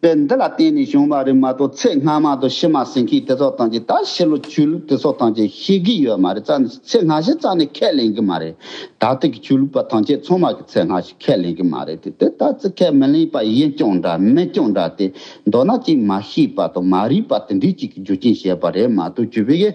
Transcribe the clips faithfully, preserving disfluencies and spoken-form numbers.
པས་འདི་ལ་བརྟེན་ནས་བྱུང་བ་རེད་མ་གཏོགས། ཚེ་སྔ་མ་དང་ཕྱི་མ་ཟེར་མཁན་དེ་ཚོ་ཐམས་ཅད་ད་ཕྱི་ལོགས་ཆོས་ལུགས་དེ་ཚོ་ཐམས་ཅད་ཤེས་ཀྱི་ཡོད་མ་རེད། རྩ་ནས་ཚེ་སྔ་ཕྱི་རྩ་ནས་ཁས་ལེན་གྱི་མ་རེད། ད་ལྟ་གི་ཆོས་ལུགས་པ་ཐམས་ཅད་ཚང་མ་གི་ཚེ་སྔ་ཕྱི་ཁས་ལེན་གྱི་མ་རེད་དེ། དེ་ད་ཚེ་ཁས་མི་ལེན་པ་ཡིན་ཀྱང་འདྲ་མིན་ཀྱང་འདྲ་དེ། མདོར་ན་ཅིག་མ་ཤེས་པ་དང་མ་རིག་པ་དེ་འདྲའི་ཅིག་གི་རྒྱུ་རྐྱེན་བྱས་པ་རེད་མ་གཏོགས། བྱས་པའི་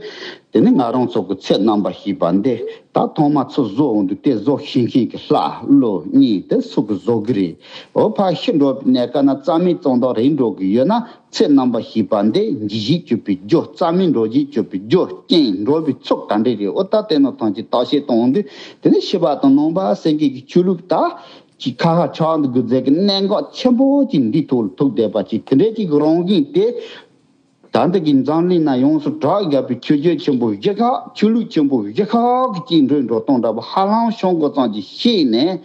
དེ་ནི་ང་རང་ཚོ་གི་ཚེ་རྣམ་པར་ཤེས་པ་འདི་ད་ཐོག་མ་ཚུར་བཟོ་འོང་དུས། དེ་བཟོ་ཤེས་མཁན་གྱི་ལྷ་བློ་གཉིས་དེ་ཚུར་གི་བཟོ་གི་རེད། འོ་ཕར་ཤི་འགྲོ་བའི་གནས་སྐབས་ན་རྩ་མེད་གཙང་དག་རེད་འགྲོ་གི་ཡོད་ན། ཚེ་རྣམ་པར་ཤེས་པ་འདི་འཇིགས་བྱེད་གཅོད་པའི་རྒྱུ། རྩ་མེད་འགྲོ་བྱེད་གཅོད་པའི་རྒྱུ་རྐྱེན། འགྲོ་བའི་ཚུལ་ག་འདྲ་རེད། འོ་ད་དེ་ནི་ཐམས་ཅད་བརྟག་དཔྱད་གཏོང་འོང་དུས། དེ་ནི་ཤི་བ་དང་ནང་པ་ཟེར་མཁན་གྱི་ཆོས་ལུགས་ད་ཅིག་ཁ་ཁ་ཆག་འདུག་གི་ཟེར་གི་གནད་འགག་ཆེན་པོ་ཅིག་འདིའི་ཐོག་ལ་ཐུག་བསྡད་པ་ཅིག། དེ་འདྲའི་ཅིག་རང་བཞིན་དེ། ད་འདི་གི་འཛམ་གླིང་ན་ཡོངས་སུ་གྲགས་བཞག་པའི་ཆོས་བརྒྱུད་ཆེན་པོ་བཞི་ཁག་ཆོས་ལུགས་ཆེན་པོ་བཞི་ཁག་གི་སྐྱིད་འགྲོའི་འགྲོ་སྟངས་འདྲ་པོ་ཧ་ལམ་བྱུང་དགོས་ཙམ་གྱི་ཤེས་ནས།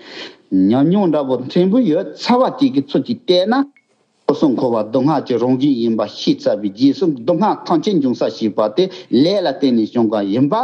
ཉམས་མྱོང་འདྲ་པོ་ཕྲན་བུ་ཡོད་ཚ་བ་གཅིག་གི་ཚུལ་གྱིས་བལྟས་ན། སྐུ་གསུང་འཁོར་བ་སྡུག་བསྔལ་གྱི་རང་བཞིན་ཡིན་པ་ཤེས་ཚར་བའི་རྗེས་སུ། སྡུག་བསྔལ་ཐམས་ཅད་འབྱུང་ས་ཞེས་པ་དེ་ལས་ལ་བརྟེན་ནས་བྱུང་བ་ཡིན་པ།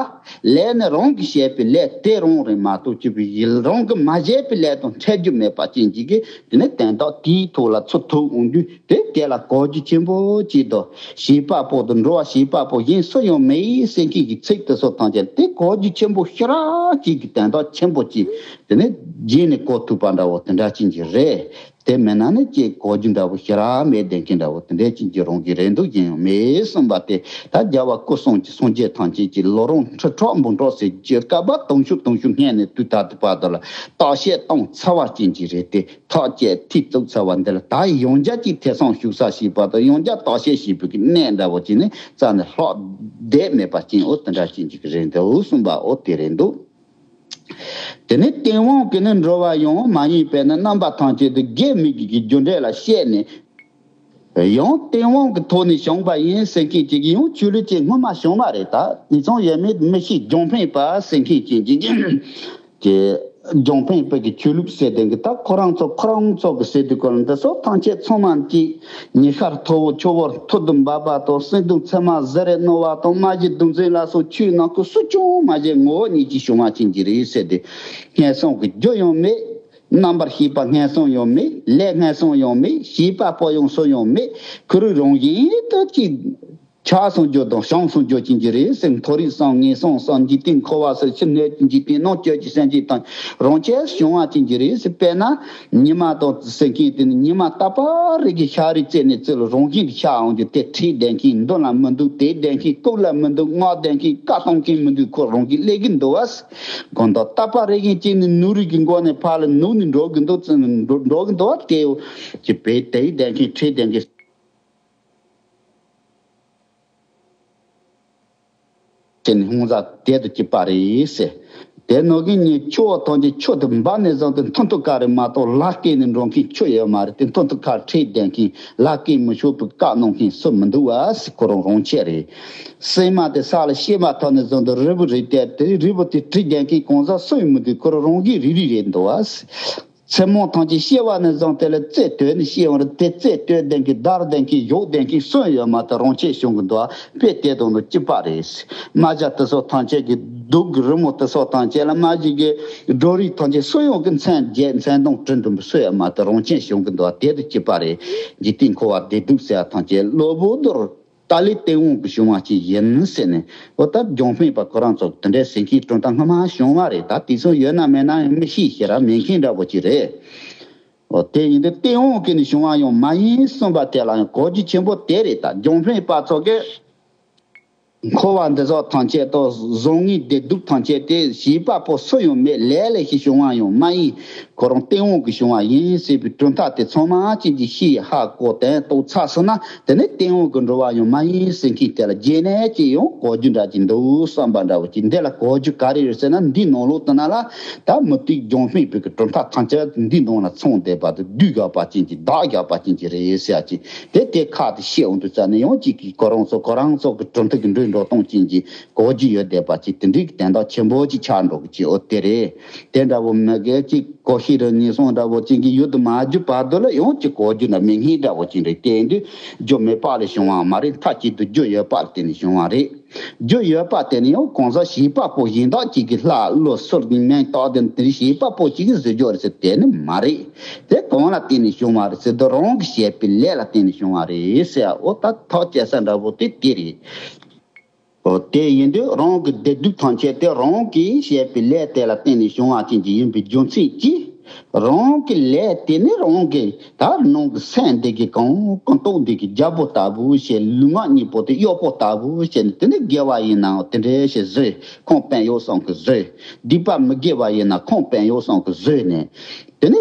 ལས་ནི་རང་གིས་བྱས་པའི་ལས་དེ་རང་རེད་མ་གཏོགས། སྐྱེས་པའི་རང་གིས་མ་བྱས་པའི་ལས་དང་འཕྲད་རྒྱུ་མེད་པ་ཅན་གཅིག་གིས། དེ་ནས་དོན་དག་དེའི་ཐོག་ལ་ཚུར་ཐུག་འོང་དུས། དེ་དེ་ལ་གོ་རྒྱུ་ཆེན་པོ་གཅིག་དང་། བྱེད་པ་པོ་དང་འགྲོ་བ་བྱེད་པ་པོ་གཞན་སུ་ཡང་མེད་ཟེར་མཁན་གྱི་ཚིག་དེ་ཚོ་ཐམས་ཅད་དེ་གོ་རྒྱུ་ཆེན་པོ་ཞེ་དྲག་ཅིག་གི་དོན་དག་ཆེན་པོ་ཅིག་དེ་ནས་རྗེས་ནས་གོ་ཐུབ་པ་འདྲ་བོ་དེ་འདྲ་ཅན་གྱི་རེད། དེ་མིན་ན་ནི་ཅིག་གོ་རྒྱུ་འདྲ་བོ་ཞེ་དྲག་མེད་བསྡད་མཁན་འདྲ་བོ་དེ་འདྲ་ཅན་གྱི་རང་གི་རེད་འདུག་གཞན་ཡང་མེད་གསུངས་པ་དེ། ད་རྒྱལ་བ་སྐུ་གསུང་གི་སངས་རྒྱས་ཐམས་ཅད་ཀྱི་ལོ་རིམ་ཁྲི་ཕྲག་འབུམ་ཕྲག་ཟེར་གྱི་བསྐལ་པ་དུང་ཕྱུར་དུང་ཕྱུར་སྔོན་ནས་དུས་ད་ལྟ་བར་དུ་ལ་བརྟག་དཔྱད་གཏོང་ཚར་བ་ཅན་གྱི་རེད་དེ། ཐག་བཅད་ཐེ་ཚུགས་ཚར་བ་འདི་ལ་ད་ཡང་བསྐྱར་ཅིག་ཐེ་ཚོམ་ཞུགས་ས་ཞེས་པ་དང་། ཡང་བསྐྱར་བརྟག་དཔྱད་བྱེད་པའི་གི་གནས་འདྲ་བོ་ཅིག་ནི་རྩ་ནས་ལྷག་བསྡད་མེད་པ་ཅན། འོ་དེ་འདྲ་ཅན་གྱི་རེད་འདུག་གསུངས་པ་འོ་དེ་རེད་འདུག་དེ་ནི་སྟེས་དབང་གིས་ནི་འགྲོ་བ་ཡང་མ་ཡིན་པས་ན། རྣམ་པ་ཐམས་ཅད་དུ་དགེ་མི་དགེ་གི་རྒྱུ་འབྲས་ལ་བཤད་ནས། ཡང་སྟེས་དབང་གི་ཐོག་ནས་བྱུང་བ་ཡིན་ཟེར་མཁན་ཅིག་ཡང་ཆོས་ལུགས་ཅན་སྔོན་མ་བྱུང་བ་རེད། ད་ནི་ཚང་ཡོད་མེད་མི་ཤེས། རྒྱང་འཕེན་པ་ཟེར་མཁན་ཅིག་ཅིག་གི་རྒྱང་འཕེན་པ་གི་ཆོས་ལུགས་ཟེར་དེ་གི། ད་ཁོ་རང་ཚོ་ཁོ་རང་ཚོ་གི་ཟེར་དུས་སྐོར་འདི་ཚོ་ཐམས་ཅད་ཚང་མ་གཅིག་ཉི་ཤར་མཐོ་བོ་ཆུ་བོར་ཐུར་དུ་འབབ་པ་དང་། སྲིན་གདོང་ཚེར་མ་བཟི་རེ་རྣོ་བ་དང་། རྨ་བྱའི་གདུང་འཛིན་ལ་སོགས་ཆོས་རྣམས་ཀུན་སུ་ཀྱང་མ་བྱས་ངོ་བོ་ཉིད་ཀྱིས་བྱུང་བ་ཅན་གྱི་རེད་ཟེར་ཏེ། སྔོན་སོང་གི་རྒྱུ་ཡང་མེད། རྣམ་པར་ཤེས་པ་སྔོན་སོང་ཡང་མེད། ལས་སྔོན་སོང་ཡང་མེད། བྱེད་པ་པོ་ཡང་སུ་ཡང་མེད། ཁོ་རང་རང་བཞིན་དུ་གཅིག་ཆགས་སོང་རྒྱུ་དང་བྱུང་སོང་རྒྱུ་ཅན་གྱི་རེད་ཟེར། མཐོ་རིས་སམ་ངན་སོང་སམ་འཇིག་རྟེན་འཁོར་བ་སོགས་ཕྱི་སྣོད་ཀྱི་འཇིག་རྟེན་ནང་བཅུད་ཀྱི་སེམས་ཅན་དང་རང་ཆས་བྱུང་བ་ཅན་གྱི་རེད་ཟེར། དཔེར་ན་ཉི་མ་དང་ཟེར་མཁན་དེ་ནི་ཉི་མ་རྟག་པ་རེ་གི་ཤར་རི་རྩེ་ནས་རྩེ་ལ་རང་བཞིན་གྱིས་ཤར་འོང་རྒྱུ་དེ། འཁྲིས་བསྡད་མཁན་མདུན་ལ་མི་འདུག་དེ་བསྡད་མཁན་རྐུབ་ལ་མི་འདུག་སྔགས་བཟླས་མཁན་བཀའ་གཏོང་མཁན་མི་འདུག་ཁོ་རང་གིས་སླེབས་ཀྱི་འདུག་བ། དགོང་དག་རྟག་པ་རེ་བཞིན་གཅིག་ནི་ནུབ་རི་གི་མགོ་ནས་ཕར་ལ་ནུབ་ནས་འགྲོ་གི་འདུག་འགྲོ་གི་འདུག་བ། དེ་ཡོ་ཅི་བས་དེ་བསྡད་མཁན་འཁྲིས་བསྡད་མཁན། དེ་ནི་ཧུང་ཟ་དེ་དུ་གཅིག་པ་རེད་ཟེར། དེ་ནོ་གི་ཉིད་ཆུ་བོ་ཐམས་ཅད་ཆུ་དུ་འབབ་ནས་བཟུང་སྟེ་མཐུ་ཐུག་ཁ་རེ་མ་གཏོགས་ལ་སྐད་ནས་འགྲོ་མཁན་ཆུ་ཡོད་མ་རེད་དེ། མཐུ་ཐུག་ཁ་འཁྲིས་བསྡད་མཁན་ལ་སྐད་མི་ཤོར་བའི་བཀའ་གནང་མཁན་སུ་མི་འདུག་བ་ཟེར། ཁོ་རང་རང་ཆས་རེད། སྲན་མ་དེ་ས་ལ་སྐྱེས་མ་ཐག་ནས་བཟུང་སྟེ་རིལ་བུ་རེད་དེ། དེ་རིལ་བུ་དེ་འཁྲིས་བསྡད་མཁན་གང་ཟག་སུ་ཡང་མི་འདུག་ཁོ་རང་རང་གི་རིལ་རིལ་རེད་འདུག་བ་ཟེར། མཚན་མོ་ཐམས་ཅད་སྐྱེ་བ་ནས་བཟུང་དེ་ལ་རྩེ་བཏོད་ནས་སྐྱེ་བ་རེད་དེ། རྩེ་བཏོད་བསྡད་མཁན་བརྡར་བསྡད་མཁན་བཞུགས་བསྡད་མཁན་སུ་ཡོད་མ་ཐག་རང་ཆས་བྱུང་གི་འདུག་དཔེ་དེ་དང་ནི་གཅིག་པ་རེད། རྨ་བྱ་དེ་ཚོ་ཐམས་ཅད་ཀྱི་གདུགས་ཀྱི་རི་མོ་དེ་ཚོ་ཐམས་ཅད་ལ། རྨ་བྱའི་གི་སྒྲོ་རིགས་ཐམས་ཅད་སུ་ཡོང་གི་མཚན་བརྒྱད་མཚན་དང་དྲི་འདོན་པ་སུ་ཡོད་མ་ཐག་རང་ཆས་བྱུང་གི་འདུག་དེ་དང་གཅིག་པ་རེད། འཇིག་རྟེན་འཁོར་བ་བདེ་སྡུག་ཟེར་བ་ཐམས་ཅད་གློ་བུར་དུ། ཏཱ་ལའི་སྟེས་དབང་གིས་བྱུང་བ་ཅིག་ཡིན་ཟེར་ནས། འོ་ད་རྒྱང་འཕེན་པ་ཁོ་རང་ཚོ་དེ་འདྲའི་ཟེར་མཁན་གྲུབ་མཐའ་སྔ་མ་བྱུང་བ་རེད། ད་དེ་ཚོ་ཡོད་ན་མེད་ན་ཡང་མི་ཤེས། ཤེས་ར་མེད་མཁན་འདྲ་པོ་ཅིག་རེད། འོ་དེ་ཡིན་དུས་སྟེས་དབང་གིས་ནི་བྱུང་བ་ཡང་མ་ཡིན་གསུངས་པ་དེ་ལ་ཡང་གོ་རྒྱུ་ཆེན་པོ་དེ་རེད། ད་རྒྱང་འཕེན་པ་ཚོ་གིས་འཁོར་བ་འདི་ཚོ་ཐམས་ཅད་དང་བཟང་ངན་བདེ་སྡུག་ཐམས་ཅད་དེ་བྱེད་པ་པོ་སུ་ཡང་མེད། ལས་ལས་ཤིག་བྱུང་བ་ཡང་མ་ཡིན། ཁོ་རང་སྟེས་དབང་གིས་བྱུང་བ་ཡིན་ཟེར་བའི་གྲུབ་མཐའ་དེ་ཚང་མ་ཅན་གྱི་ཤེས་ཧ་གོ་དོན་རྟོགས་ཚར་སོང་ན། དེ་ནས་སྟེས་དབང་གིས་འགྲོ་བ་ཡང་མ་ཡིན་ཟེར་མཁན་དེ་ལ་རྗེས་ནས་ཅི་ཡང་གོ་རྒྱུ་འདྲ་ཅིག་འདུག་བསམ་པ་འདྲ་བོ་ཅིག་འདི་ལ་གོ་རྒྱུ་ག་རེ་རེད་ཟེར་ན། འདིའི་ནང་ལོགས་དེ་ན་ལ་ད་མུ་སྟེགས་རྒྱང་འཕེན་པའི་གི་གྲུབ་མཐའ་ཐམས་ཅད་འདིའི་ནང་ལ་ཚང་བསྡད་པ་དེ། བསྡུས་བཞག་པ་ཅན་གྱི་བདག་བཞག་པ་ཅན་གྱི་རེད་ཟེར་ཡ་ཅིག་དེ་དེ་ཁ་དེ་བཤད་འོང་དུས་ཙ་ནས་ཡང་ཅིག་གིས་ཁོ་རང་ཚོ་ཁོ་རང་ཚོ་གི་གྲུབ་མཐའ་གི་འགྲོས། འགྲོ་སྟངས་ཅན་གྱི་གོ་རྒྱུ་ཡོད་བསྡད་པ་ཅིག་དེ་འདྲའི་གི་དོན་དག་ཆེན་པོ་ཅིག་ཆགས་འགྲོ་གི་ཅིག་འོ་དེ་རེད། དེ་འདྲ་བོ་མི་དགེ་ཅིག་གོ་ཤེས་རིག་ངན་སོང་འདྲ་བོ་ཅན་གྱི་ཡུལ་དུ་མ་གྱུར་བར་དུ་ལ་ཡང་ཅིག་གོ་རྒྱུ་འདྲ་མེད་མཁན་འདྲ་བོ་ཅན་རེད། དེ་ཡིན་དུས་རྒྱུ་མེད་པ་ལས་བྱུང་བ་མ་རེད། མཐའ་གཅིག་ཏུ་རྒྱུ་ཡོད་པ་ལ་བརྟེན་ནས་བྱུང་བ་རེད། རྒྱུ་ཡོད་པ་དེ་ནི་ཡང་གང་ཟག་བྱིས་པ་པོ་གཞན་དག་ཅིག་གིས་ལྷ་ཀླུ་གསུར་གྱི་མིང་བཏགས་ཏེ་དེ་བྱིས་པ་པོ་ཅིག་གིས་བཟོས་རྒྱུ་རེད་ཟེར། དེ་ནི་མ་རེད། དེ་གང་ལ་བརྟེན་ནས་བྱུང་བ་རེད་ཟེར་དུས་རང་གི་བྱས་པའི་ལས་ལ་བརྟེན་ནས་བྱུང་བ་རེད་ཟེར། འོ་ད་ཐག་བཅད་ས་འདྲ་བོ་དེ་དེ་རེད། འོ་དེ་ཡིན་དུས་རང་གི་བདེ་སྡུག་ཐམས་ཅད་དེ་རང་གིས་བྱས་པའི་ལས་དེ་ལ་བརྟེན་ནས་བྱུང་བ་ཅན་གྱི་ཡིན་པའི་རྒྱུ་མཚན་གྱིས། རང་གི་ལས་དེ་ནི་རང་གི་ད་ནང་གི་སེམས་འདི་གི་གང་ཀུན་རྟོག་འདི་གི་རྒྱལ་པོ་ལྟ་བུ་བྱས། ལུས་ངག་གཉིས་པོ་དེ་གཡོག་པོ་ལྟ་བུ་བྱས་ནས་དེ་ནི་དགེ་བ་ཡིན་ནའང་དེ་འདྲའི་བྱས་བཟོས། ཁོང་དཔོན་གཡོག་བསམ་གི་བཟོས། སྡིག་པ་མི་དགེ་བ་ཡིན་ན་ཁོང་དཔོན་གཡོག་བསམ་གི་བཟོས་ནས་དེ་ནི་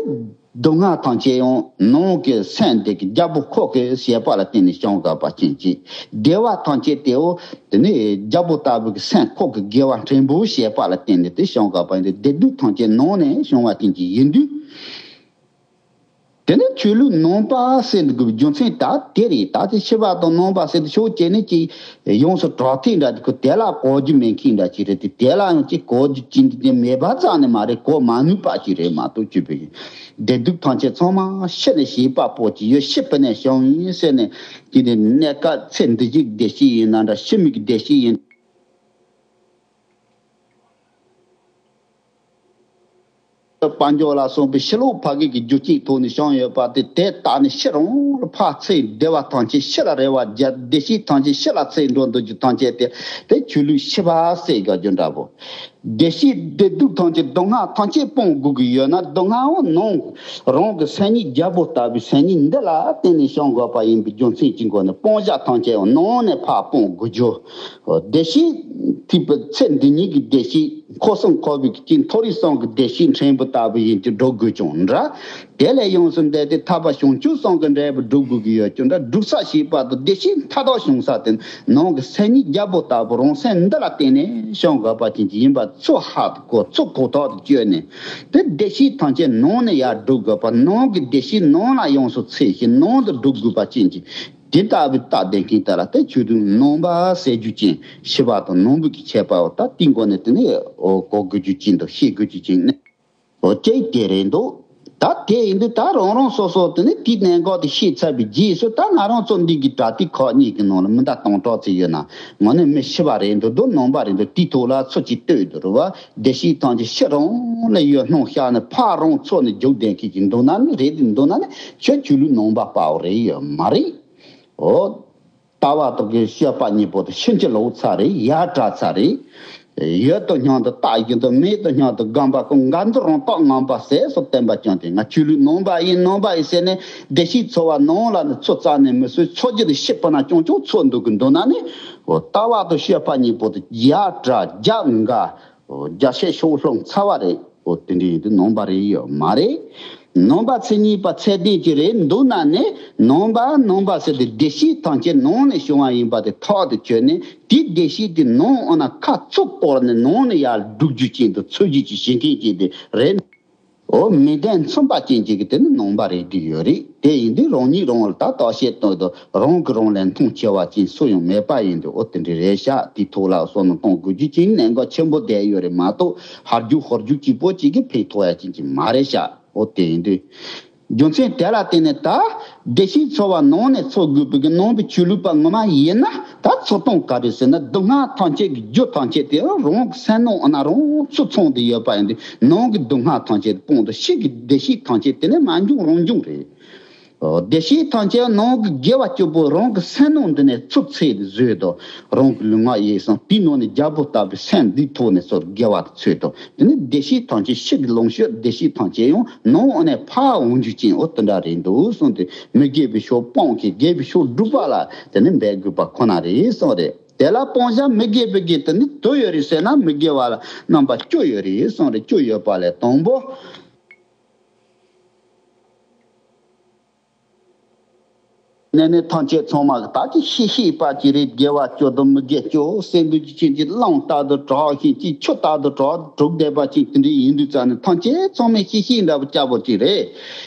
སྡུག་བསྔལ་ཐམས་ཅད་ཡང་ནང་གི་སེམས་འདི་གི་རྒྱལ་པོ་ཁོ་གི་བྱས་པ་ལ་བརྟེན་ནས་བྱུང་དགོས་པ་ཅན་གྱི་བདེ་བ་ཐམས་ཅད་དེའོ། དེ་ནས་རྒྱལ་པོ་ལྟ་བུ་གི་སེམས་ཁོ་གི་དགེ་བ་ཕྲན་བུ་བྱས་པ་ལ་བརྟེན་ནས་དེ་བྱུང་དགོས་པ་ཡིན་ཏེ། བདེ་སྡུག་ཐམས་ཅད་ནང་ནས་བྱུང་བ་ཅན་གྱི་ཡིན་དུས། དེ་ནས་ཆོས་ལུགས་ནང་པ་ཟེར་འདུག་གི་རྒྱུ་མཚན་ད་དེ་རེད། ད་དེ་ཕྱི་པ་དང་ནང་པ་ཟེར་དུ་ཕྱོགས་གཅིག་ནས་ཅིག་ཡོངས་སུ་གྲགས་ཐེངས་འདྲ་དེ་ཁོ་དེ་ལ་གོ་རྒྱུ་མེད་མཁན་འདྲ་ཅིག་རེད་དེ། དེ་ལ་ཡང་ཅིག་གོ་རྒྱུ་ཅི་འདི་དེ་མེད་པ་ཙམ་ནས་མ་རེད། གོ་མ་ནུས་པ་ཅིག་རེད་མ་གཏོགས་ཅི་བྱེད། བདེ་སྡུག་ཐམས་ཅད་ཚང་མ་ཕྱི་ནས་བྱིས་པ་པོ་ཅིག་ཡོད། ཕྱི་པ་ནས་བྱུང་ཡིན་ཟེར་ནས་ཅི་ནས་གནས་སྐབས་ཚེ་འདི་ཕྱི་བདེ་སྐྱིད་ཡིན་ན་འདྲ། ཕྱི་མིག་གི་བདེ་སྐྱིད་ཡིན། དཔལ་འབྱོར་ལ་སོགས་པའི་ཕྱི་ལོགས་ཕ་གི་གི་རྒྱུ་རྐྱེན་ཐོག་ནས་བྱུང་ཡོད་པ་དེ་དེ་ལྟ་ནས་ཕྱི་རང་ལ་ཕར་ཚེ་བདེ་བ་ཐམས་ཅད་ཕྱི་ལ་རེ་བ་རྒྱ། བདེ་སྐྱིད་ཐམས་ཅད་ཕྱི་ལ་ཚེ་འགྲོ་འདོད་རྒྱུ་ཐམས་ཅད་དེ་དེ་ཆོས་ལུགས་ཕྱི་པ་ཟེར་དགོས་རྒྱུ་འདྲ་པོ། བདེ་སྐྱིད་བདེ་སྡུག་ཐམས་ཅད་སྡུག་བསྔལ་ཐམས་ཅད་སྤོང་དགོས་ཀྱི་ཡོད་ན། སྡུག་བསྔལ་འོ་ནང་རང་གི་སེམས་ཉིད་རྒྱལ་པོ་ལྟ་བུའི་སེམས་ཉིད་འདི་ལ་བརྟེན་ནས་བྱུང་དགོས་པ་ཡིན་པའི་རྒྱུ་མཚན་གྱི་སྒོ་ནས་སྤོང་བྱ་ཐམས་ཅད་འོ་ནང་ནས་ཕར་སྤོང་དགོས་རྒྱུ། བདེ་སྐྱིད་ཐིགས་པའི་ཚེ་འདི་ཉིད་ཀྱི་བདེ་སྐྱིད། འཁོར་གསུམ་འཁོར་བའི་སྐྱེ་མཐོ་རིས་གསུམ་གྱི་བདེ་སྐྱིད་ཕྲན་བུ་ལྟ་བུ་ཡིན་གྱི་འགྲོ་དགོས་ཀྱང་འདྲ། དེ་ལས་ཡོངས་སུ་འདས་ཏེ་ཐར་པ་བྱང་ཆུབ་གསུམ་གྱི་འབྲས་བུ་སྒྲུབ་དགོས་ཀྱི་ཡོད་ཀྱང་འདྲ། སྒྲུབ་ས་བྱེད་པ་དང་བདེ་སྐྱིད་མཐའ་དག་བྱུང་ས་དེ་ནང་གི་སེམས་ཉིད་རྒྱལ་པོ་ལྟ་བུ་རང་སེམས་འདི་ལ་བརྟེན་ནས་བྱུང་དགོས་པ་ཅན་གྱི་ཡིན་པ་ཚུར་ཧ་གོ། ཚུར་གོ་ཐག་ཏུ་བཅད་ནས་དེ་བདེ་སྐྱིད་ཐམས་ཅད་ནང་ནས་ཡར་སྒྲུབ་དགོས་པ། ནང་གི་བདེ་སྐྱིད་ནང་ལ་ཡོངས་སུ་ཚོད་ཅིང་ནང་དུ་སྒྲུབ་དགོས་པ་ཅན་གྱི་དེ་ལྟ་བུའི་རྟགས་ལྡན་མཁན་དག་ལ་དེ་ཆོས་དུང་ནང་པ་ཟེར་རྒྱུ་ཅན། ཕྱི་པ་དང་ནང་པའི་གི་ཁྱད་པར་འོ་ད་དེའི་སྒོ་ནས་དེ་ནས་འོ་གོ་དགོས་རྒྱུ་ཅན་དང་ཤེས་དགོས་རྒྱུ་ཅན་ནི་འོ་ཅིག་དེ་རེད་འདུག་ད་དེ་ཡིན་དུས་ད་རང་རང་སོ་སོ་དེ་ནས་དེའི་གནད་འགག་དེ་ཤེས་ཚར་བའི་རྗེས་སུ། ད་ང་རང་ཚོ་འདི་གི་དྲ་ཐིག་ཁག་གཉིས་ཀྱི་ནང་ལ་མི་ཟླ་སྟོང་ཕྲག་ཙམ་ཡོད་ན་ངོ་ནས་མི་ཕྱི་པ་རེད་འདུག་འདུག་ནང་པ་རེད་འདུག་དེའི་ཐོག་ལ་ཚུར་ཅིག་ལྟོས་འདུག་རུ་བ། བདེ་སྐྱིད་ཐམས་ཅད་ཕྱི་རང་ལ་ཡོད་སྣང་བཤད་ནས་ཕར་རང་ཚོ་ནས་རྒྱུག་བསྡད་མཁན་ཅིག་འདུག་ན་ནི་རེད། འདུག་ན་ནི་ཁྱོད་ཆོས་ལུགས་ནང་པ་དཔའ་བོ་རེད་ཡོད་མ་རེད། འོ། ལྟ་བ་དག་གི་སྤྱོད་པ་གཉིས་པོ་དེ་ཕྱིན་ཅི་ལོག་ཚར་རེད། ཡར་དྲག་ཚར་རེད། ཡོད་དོ་སྙམ་དུ་བཏགས་བཞིན་དུ་མེད་དོ་སྙམ་དུ་སྒོམ་པ་ཀུན་དགའ་འདུ་རང་རྟགས་ངན་པ་ཟེར་སོགས་བསྟན་པ་བསྐྱངས་ཏེ། ང་ཆོས་ལུགས་ནང་པ་ཡིན་ནང་པ་ཡིན་ཟེར་ནས་བདེ་སྐྱིད་འཚོ་བ་ནང་ལ་ནི་ཚུར་རྩ་ནས་མི་སྲིད། འཚོ་རྒྱུ་དེ་ཕྱི་པ་ན་རྐྱང་རྐྱང་འཚོ་འདུག་གི་འདུག་ན་ནི། འོ་ལྟ་བ་དང་སྤྱོད་པ་གཉིས་པོ་དེ་ཡར་དྲག་རྒྱབ་འགའ། འོ་རྒྱ་ཆེ་ཤོག་ལྷུང་ཚ་བ་རེད། འོ་དེ་འདྲ་ཡིན་དུས་ནང་པ་རེད་ཡོད་མ་རེད། ནང་པ་མཚན་ཉིད་པ་ཚད་ལྡན་ཅིག་རེད་འདུག་ན་ནི་ནང་པ་ནང་པ་ཟེར་ཏེ་བདེ་སྐྱིད་ཐམས་ཅད་ནང་ནས་བྱུང་བ་ཡིན་པ་དེ་ཐག་ཏུ་ཆོད་ནས། དེའི་བདེ་སྐྱིད་དེ་ནང་འོ་ན་ཁ་ཚུར་བསྐོར་ནས་ནང་ནས་ཡར་སྒྲུབ་རྒྱུ་ཅན་དུ་འཚོལ་རྒྱུ་ཅིག་བྱེད་མཁན་ཅིག་དེ་རེད། འོ་མི་ལྡན་མཚུངས་པ་ཅན་གཅིག་གི་དེ་ནི་ནང་པ་རེད་འདི་ཡོད་རེད། དེ་ཡིན་དུས་རང་ཉིད་རང་ལ་ད་བརྟག་དཔྱད་གཏོང་དུས་རང་གིས་རང་ལ་མཐོང་ཆེ་བ་ཅན་སུ་ཡང་མེད་པ་ཡིན་དུས། འོ་དེ་འདྲ་རེད་ཤག་དེའི་ཐོག་ལ་བསམ་བློ་གཏོང་དགོས་རྒྱུ་ཅིག་གནད་འགག་ཆེན་པོ་བསྡད་ཡོད་རེད་མ་གཏོགས། ཧར་རྒྱུག་ཧོར་རྒྱུག་གཅིག་པོ་གཅིག་གིས་ཕན་ཐོགས་ཡ་ཅན་གཅིག་མ་རེད་ཤག་འོ་དེ་ཡིན་དུས། རྒྱུ་མཚན་དེ་ལ་བརྟེན་ནས་ད་བདེ་སྐྱིད་འཚོ་བ་ནང་ནས་འཚོ་དགོས་པའི་གི་ནང་པའི་ཆོས་ལུགས་པ་ངོ་མ་ཡིན་ན། ད་འཚོ་སྟངས་ག་རེ་ཟེར་ན། སྡུག་བསྔལ་ཐམས་ཅད་ཀྱི་རྒྱུ་ཐམས་ཅད་དེ་རང་གི་སེམས་ནང་ན་རང་ཚུར་ཚང་དུ་ཡོད་པ་ཡིན་དུས། ནང་གི་སྡུག་བསྔལ་ཐམས་ཅད་སྤངས་ཏེ་ཕྱི་གི་བདེ་སྐྱིད་ཐམས་ཅད་དེ་ནི་མ་འབྱུང་རང་འབྱུང་རེད། བདེ་སྐྱིད་ཐམས་ཅད་ནང་གི་དགེ་བ་བཅུ་པོ་རང་གི་སེམས་ནང་འདི་ནས་ཚུར་ཚེ་བཟོས་དང་། རང་གི་ལུས་ངག་ཡིད་གསུམ་དེའི་ནང་ནས་རྒྱལ་པོ་ལྟ་བུའི་སེམས་འདིའི་ཐོག་ནས་ཚུར་དགེ་བ་འཚོལ་དང་། དེ་ནི་བདེ་སྐྱིད་ཐམས་ཅད་ཕྱི་གི་ལོངས་སྤྱོད་བདེ་སྐྱིད་ཐམས་ཅད་ཡང་ནང་འོ་ནས་ཕར་འོང་རྒྱུ་ཅན་འོ་དེ་འདྲ་རེད་འདུག་གསུངས་ཏེ། མི་དགེ་བའི་ཕྱོགས་སྤོང་གི་དགེ་བའི་ཕྱོགས་སྒྲུབ་པ་ལ་དེ་ནི་འབད་དགོས་པ་ཁོ་ན་རེད་གསུངས་རེད། དེ་ལ་སྤོང་བྱ་མི་དགེ་བའི་གི་དེ་ནི་དུ་ཡོད་རེད་ཟེར་ན། མི་དགེ་བ་ལ་རྣམ་པ་བཅུ་ཡོད་རེད་གསུངས་རེད། བཅུ་ཡོད་པ་ལས་དང་པོ། ནས་ནས་ཐམས་ཅད་ཚང་མ་གི་ད་ཅི་ཤེས་ཤེས་པ་ཅི་རེད། དགེ་བ་བཅུ་དང་མི་དགེ་བཅུ་ཟེར་འདུག་ཅི་ཅན་གྱི་རླུང་ལྟར་དུ་གྲགས་ཤིང་ཅི་ཆུ་ལྟར་དུ་གྲགས་གྲུབ་བསྡད་པ་ཅིག་དེ་འདྲའི་ཡིན་དུས་ཙང་ནས་ཐམས་ཅད་ཚང་མས་ཤེས་ཤེས་འདྲ་པོ་སྐྱ་པོ་ཅིག་རེད།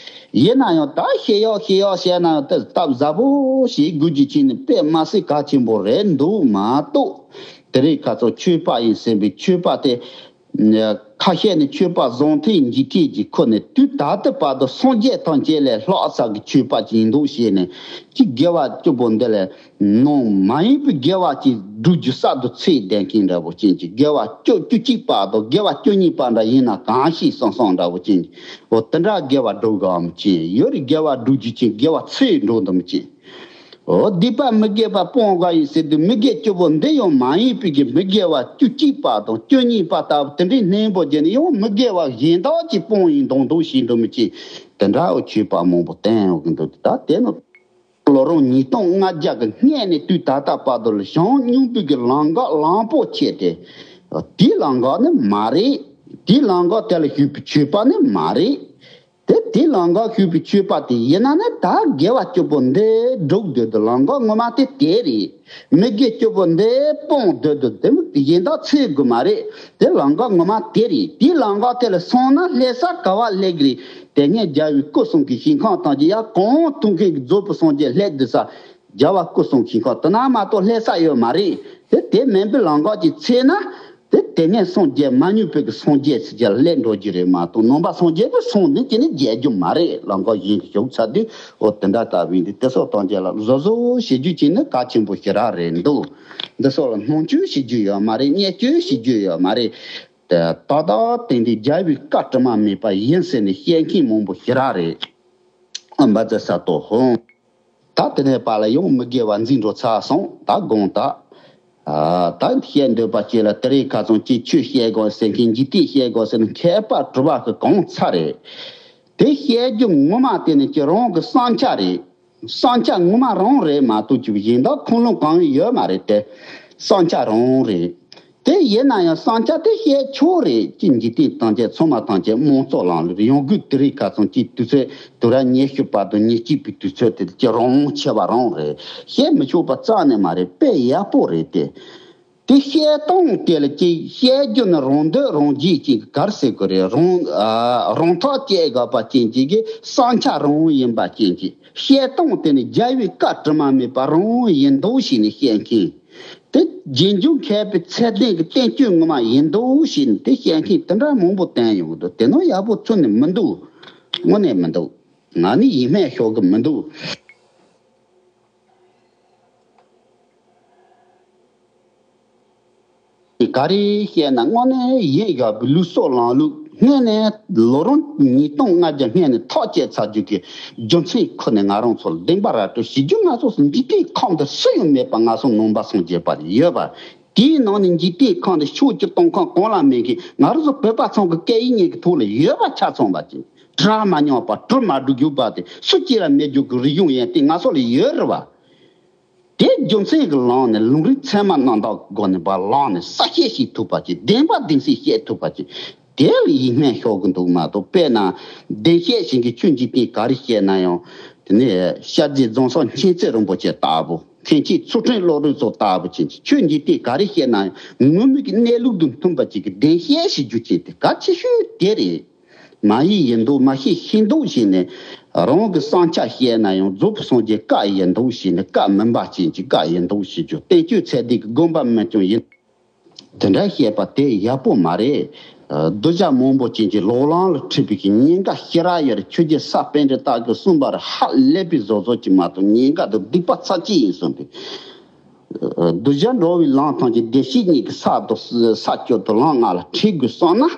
ཡིན་ན་ཡང་ད་ཤེས་ཡག་ཤེས་ཡག་བཤད་ན་ཡང་ད་སྟབས་ཟབ་པོ་ཞིག་དགོས་རྒྱུ་ཅིག་ནི་དཔེ་མ་སྲིད་གལ་ཆེན་པོ་རེད་འདུག་མ་གཏོགས། དེ་རིང་ཁ་སང་ཆོས་པ་ཡིན་ཟེར་བའི་ཆོས་པ་དེ། ཁ་ཤས་ནི་ཆོས་པ་བཟང་ཐོས་འཇིགས་ཐོས་ཀྱི་ཁོ་ནས་དུས་ད་ལྟ་བར་དུ་སངས་རྒྱས་ཐམས་ཅད་ལས་ལྷག་ས་གི་ཆོས་པ་ཅིག་ཡིན་འདུག་ཞེས་ནས་ཅིག་དགེ་བ་བཅུ་པོ་འདི་ལས་ནང་མ་ཡིན་པའི་དགེ་བ་ཅིག་སྒྲུབ་རྒྱུ་གསར་དུ་ཚེས་ལྡན་མཁན་འདྲ་བོ་ཅན་གྱི་དགེ་བ་བཅུ་བཅུ་གཅིག་པ་དང་དགེ་བ་བཅུ་གཉིས་པ་འདྲ་ཡིན་ན་གང་ཤེས་སོང་སོང་འདྲ་བོ་ཅན་གྱི་འོ་དེ་འདྲ་དགེ་བ་སྒྲུབ་གམ་ཅན་ཡོད་རེད། དགེ་བ་སྒྲུབ་རྒྱུ་ཅན་དགེ་བ་ཚེས་འགྲོ་འདུམ་ཅན། འོ་སྡིག་པ་མི་དགེ་བ་སྤོང་དགོས་ཡིན་ཟེར་དུས་མི་དགེ་བཅུ་པོ་འདི་ཡང་མ་ཡིན་པའི་གི་མི་དགེ་བ་བཅུ་གཅིག་པ་དང་བཅུ་གཉིས་པ་ལྟ་བུ་དེ་འདྲའི་སྣེ་པོ་བརྒྱབ་ནས་ཡང་མི་དགེ་བ་གཞན་དག་ཅིག་སྤོང་ཡིན་མདོག་མདོག་བྱེད་འགྲོ་མི་ཅིག་དེ་འདྲ་འོ་ཆོས་པ་མང་པོ་བསྟན་ཡོང་གི་འདུག་ད་དེ་ནི་ལོ་རིམ་ཉིས་སྟོང་ལྔ་བརྒྱ་གི་སྔས་ནས་དུས་ད་ལྟ་བར་དུ་ལ་བྱང་སྙོམས་པའི་གི་ལམ་འགག་ལམ་པོ་ཆེ་སྟེ། དེའི་ལམ་འགག་ནི་མ་རེད། དེའི་ལམ་འགག་དེ་ལ་ཞུགས་པའི་ཆོས་པ་ནི་མ་རེད། དེ་དེའི་ལམ་འགག་ཞུགས་པའི་ཆོས་པ་དེ་ཡིན་ན་ནི་ད་དགེ་བ་བཅུ་པོ་འདི་སྒྲུབ་འདོད་དུ་ལམ་འགག་ངོ་མ་དེ་དེ་རེད། མི་དགེ་བཅུ་པོ་འདི་སྤོང་འདོད་དུ་དེ་མི་གཞན་དག་འཚོལ་དགོས་མ་རེད། དེ་ལམ་འགག་ངོ་མ་དེ་རེད། དེའི་ལམ་འགག་དེ་ལ་སོང་ན་སླེབས་ས་ག་བ་སླེབས་ཀྱི་རེད། དེ་སྔའི་རྒྱལ་བའི་སྐུ་གསུང་གི་ཞིང་ཁམས་དང་གི་ཡ་གང་ཐུག་མཁན་གྱི་རྫོགས་པའི་སངས་རྒྱས་སླེབས་འདུག་ས། རྒྱལ་བ་སྐུ་གསུང་ཞིང་ཁམས་དེ་ན་མ་གཏོགས་སླེབས་ས་ཡོད་མ་རེད། དེ་དེ་མིན་པའི་ལམ་འགག་ཅིག་འཚོལ་ན། དེ་དེ་སྔའི་སངས་རྒྱས་མ་མྱོང་བའི་གི་སངས་རྒྱས་ཟེར་རྒྱ་སླེབས་འགྲོ་རྒྱུ་རེད་མ་གཏོགས་ནང་པ་སངས་རྒྱས་པའི་སོང་ནས་ཅི་ནས་རྒྱལ་རྒྱུ་མ་རེད། ལམ་འགག་གཞན་གྱི་ཞོག་ཚ་དུས་འོ་དེ་འདྲ་ལྟ་བུ་ཡིན་དུས་དེ་སོགས་གཏོང་རྒྱ་ལ་བཟོ་བཟོ་བྱེད་རྒྱུ་ཅིག་ནི་གལ་ཆེན་པོ་ཞེ་དྲག་རེད་འདུག་འདི་སོགས་ལ་སྣང་ཆུང་བྱེད་རྒྱུ་ཡོད་མ་རེད། བརྙས་བཅོས་བྱེད་རྒྱུ་ཡོད་མ་རེད། ཏག་ཏག་དེང་དུས་རྒྱལ་བའི་བཀའ་དྲི་མ་མེད་པ་ཡིན་ཟེར་ནས་བཤད་མཁན་མང་པོ་ཞེ་དྲག་རེད། ཨ་འབའ་ཙི་ས་ཏོ་ཧོང་། ད་དེ་ནས་པ་ལ་ཡང་མི་དགེ་བ་འཛིན་འགྲོ་ཚར་སོང་། ད་དགོངས་དག་ཨ་ད་བཤད་འདོད་པ་ཅིག་ལ་དེ་རིང་ཁ་སང་ཅིག་ཆོས་བཤད་དགོས་ཟེར་མཁན་འཇིག་རྟེན་བཤད་དགོས་ཟེར་ན་མཁས་པ་གྲུབ་པ་གི་གང་ཚར་རེད། དེ་བཤད་རྒྱུ་ངོ་མ་དེ་ནི་ཅི་རང་གི་བསམ་འཆར་རེད། བསམ་འཆར་ངོ་མ་རང་རེད་མ་གཏོགས་ཅིག་གཞན་དག་ཁུངས་ལུང་གང་ཡང་ཡོད་མ་རེད་དེ། བསམ་འཆར་རང་རེད། དེ་ཡིན་ན་ཡང་བསམ་འཆར་དེ་བཤད་ཆོག་རེད། ཅི་འཇིག་རྟེན་ཐམས་ཅད་ཚང་མ་ཐམས་ཅད་དམངས་གཙོ་ལམ་ལུགས་ཡོང་དགོས། དེ་རིང་ཁ་སང་ཅིག་དུས་ཚོད་དུ་ར་ཉི་ཤུ་པ་དང་ཉི་གཅིག་པའི་དུས་ཚོད་དེ་ཅི་རང་ཆེ་བ་རང་རེད། བཤད་མི་ཆོག་པ་རྩ་ནས་མ་རེད། དཔེ་ཡག་པོ་རེད་དེ། དེ་བཤད་སྟངས་དེ་ལ་ཅིག་བཤད་རྒྱུ་ནི་རང་འདོད་རང་རྒྱུད་ཅིག་གར་ཟེར་དགོས་རེད། རང་ཨ་རང་ཐག་བཅད་དགོས་པ་ཅན་ཅིག་གི་བསམ་འཆར་རང་ཡིན་པ་ཅན་ཅིག་བཤད་སྟངས་དེ་ནི་རྒྱལ་བའི་བཀའ་དྲི་མ་མེད་པ་རང་ཡིན་མདོག་བྱས་ནས་བཤད་མཁན། དེ་རྗེས་འཇུག་མཁས་པའི་ཚད་ལྡན་གྱི་བསྟན་བཅོས་ངོ་མ་ཡིན་མདོག་བྱས་ནས་དེ་བཤད་མཁན་དེ་འདྲ་མང་པོ་བསྟན་ཡོང་གི་འདུག་དེ་ནོ་ཡག་པོ་ཚུད་ནས་མི་འདུག་དངོས་གནས་མི་འདུག་ང་ནི་ཡིད་སྨོན་ཤོར་གི་མི་འདུག་ག་རེ་བཤད་ན་དངོས་གནས་ཡིན་ཡག་པའི་ལུགས་སྲོལ་ལམ་ལུགས་སྔོན་ནས་ལོ་རིམ་ཉིས་སྟོང་ལྔ་བརྒྱ་སྔོན་ནས་ཐག་བཅད་ཚར་རྒྱུ་གི་རྒྱུ་མཚན་ཁོ་ནས་ང་རང་ཚོ་ལ་བདེན་པ་ར་སྤྲོད་བྱེད་རྒྱུ། ང་ཚོ་འཇིག་རྟེན་ཁམས་འདི་སུ་ཡང་མེད་པ་ང་ཚོ་ནང་པ་སངས་རྒྱས་པ་ཡོད་པ། དེའི་ནང་ནས་འཇིག་རྟེན་ཁམས་འདི་ཕྱོགས་བཅུ་སྟོང་ཁམས་གང་ལ་མེད་མཁན་ང་རང་ཚོ་བོད་པ་ཚང་གི་སྐད་ཡིག་གཉིས་ཀྱི་ཐོག་ལ་ཡོད་པ་ཆ་ཚང་བ་ཅིག་གྲ་མ་ཉམས་པ་གྲུ་མ་སྒྲིག་རྒྱུ་པ་དེ་སུ་གཅིག་ལ་མེད་རྒྱུ་གི་རིག་གཞུང་ཡོན་ཏན་ང་ཚོ་ལ་ཡོད་རེད་བ། དེ་རྒྱུ་མཚན་གྱི་ལམ་ནས་ལུང་རིགས་ཚད་མ་རྣམ་དག་སྒོ་ནས་བ་ལངས་ནས་གསལ་བཤད་བྱེད་ཐུབ་པ་ཅིག་བདེན་པ་བདེན་ཚིག་བཤད་ཐུབ་པ་ཅིག་དེ་ལ་ཡིད་སྨོན་ཤོར་གི་འདུག་མ་གཏོགས། དཔེར་ན་བདེན་བཤད་བྱེད་མཁན་ཆོས་འཇིག་རྟེན་ག་རེ་བཤད་ན་ཡང་དེ་ནས་ཤར་རྗེ་རྫོང་སར་མཁྱེན་བརྩེ་རིན་པོ་ཆེ་ལྟ་བུ། མཁན་ཆེན་ཚུལ་ཁྲིམས་བློ་གྲོས་ཚོ་ལྟ་བུ་ཅན་གྱི་ཆོས་འཇིག་རྟེན་ག་རེ་བཤད་ན་ཡང་ངུར་སྨྲིག་གི་གནས་ལུགས་དང་མཐུན་པ་ཅིག་གི་བདེན་བཤད་བྱེད་རྒྱུ་ཅན་དེ་གལ་ཆེ་ཤོས་དེ་རེད། མ་ཡིག་ཡིན་མདོག་མ་ཤེས་ཤེས་མདོག་བྱས་ནས་རང་གི་བསམ་འཆར་བཤད་ན་ཡང་རྫོགས་པའི་སངས་རྒྱས་བཀའ་ཡིན་མདོག་བྱས་ནས་བཀའ་མིན་པ་ཅན་གྱི་བཀའ་ཡིན་མདོག་བྱེད་རྒྱུ། བསྟན་བཅོས་ཚད་ལྡན་གྱི་དགོངས་པ་མིན་ཀྱང་ཡིན། དེ་འདྲ་བཤད་པ་དེ་ཡག་པོ་མ་རེད། གདུལ་བྱ་མང་པོ་ཅན་གྱི་ལོག་ལམ་ལ་ཁྲིད་པའི་གི་ཉེན་ཁ་ཞེ་དྲག་ཡོད་རེད། ཆོས་རྗེ་ས་པཎ་ཌི་ཏ་གིས་གསུངས་པ་རེད། ཧ་ལས་པའི་བཟོ་བཟོ་ཅིག་མ་གཏོགས་ཉེན་ཁ་དང་སྡིག་པ་ཚབས་ཆེ་ཡིན་གསུངས་ཏེ། གདུལ་བྱ་འགྲོ་བའི་ལམ་ཐམས་ཅད་བདེ་གཤེགས་ཉིད་ཀྱི་ས་དང་ས་བཅུ་དང་ལམ་ལྔ་ལ་ཁྲིད་དགོས་བསམ་ན།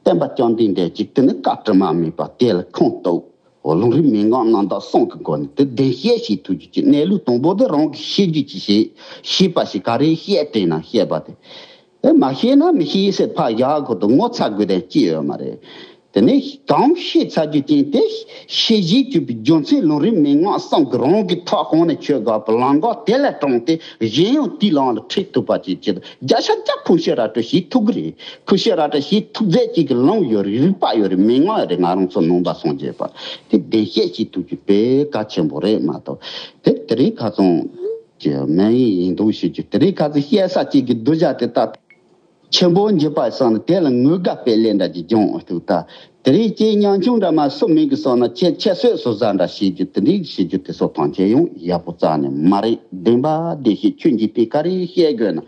སྟོན་པ་བཅོམ་ལྡན་འདས་ཀྱིས་དེ་ནི་བཀའ་དྲི་མ་མེད་པ་དེ་ལ་ཁུངས་གཏུགས། འོ་ལུང་རིགས་མན་ངག་རྣམ་དག་གསུམ་གྱི་སྒོ་ནས་དེ་བདེན་བཤད་བྱེད་ཐུབ་རྒྱུ་གྱི་གནས་ལུགས་དང་པོ་དེ་རང་གིས་ཤེས་རྒྱུ་ཅིག་བྱེད། ཤེས་པ་ཞིག་ག་རེ་བཤད་དྲན་ན་བཤད་པ་དེ། ཨེ་མ་ཤེས་ན་མི་ཤེས་ཟེར་ཕར་བཞག་དགོས་དང་ངོ་ཚ་དགོས་དོན་ཅི་ཡོད་མ་རེད། དེ་ནས་གང་ཤེས་ཚར་རྒྱུ་ཅན་དེ་ཤེས་བཞིན་གྱུར་པའི་རྒྱུ་མཚན་ལུང་རིགས་མན་ངག་གསུམ་གྱི་རང་གི་ཐོག་ཁོང་ནས་ཆོས་དགག་པའི་ལམ་འགག་དེ་ལས་དྲངས་ཏེ་གཞན་ཡང་དེའི་ལམ་ལ་ཁྲིད་ཐུབ་པ་ཅིག་བྱེད་དང་བརྒྱ་ཆ་བརྒྱ་ཁུངས་བཤད་ར་སྤྲོད་བྱེད་ཐུབ་ཀྱི་རེད། ཁུངས་བཤད་ར་སྤྲོད་བྱེད་ཐུབ་རྫས་ཅིག་གི་ལུང་ཡོད་རེད། རིགས་པ་ཡོད་རེད། མན་ངག་ཡོད་རེད། ང་རང་ཚོ་ནང་པ་སངས་རྒྱས་པ་དེ་བདེན་བཤད་བྱེད་ཐུབ་རྒྱུ་དཔེ་གལ་ཆེན་པོ་རེད་མ་གཏོགས། དེ་དེ་རིང་ཁ་སང་གི་སྨན་ཡིན་ཡིན་མདོག་བྱེད་རྒྱུ། དེ་རིང་ཁ་སང་བཤད་ས་གཅིག་གི་གདུལ་བྱ་དེ་ལྟ། ཆེན་པོ་འགྱུར་པ་སོང་ན་དེ་ལ་ངུ་དགའ་སྤེལ་ལེ་འདྲ་གྱི་སྦྱོང་འོ་ཐུག་ད། དེ་རིང་ཁྱེད་ཉམ་ཆུང་འདྲ་མ་སུ་མིང་གི་སོང་ན་ཁྱེད་ཁྱད་གསོད་སུ་ཟ་འདྲ་བྱེད་རྒྱུ་དེ་འདྲའི་བྱེད་རྒྱུ་དེ་སོགས་ཐམས་ཅད་ཡང་ཡག་པོ་རྩ་ནས་མ་རེད། བདེན་པ་བདེ་ཤེས་ཁྱོད་འཇིག་རྟེན་ག་རེ་བཤད་དགོས་ན།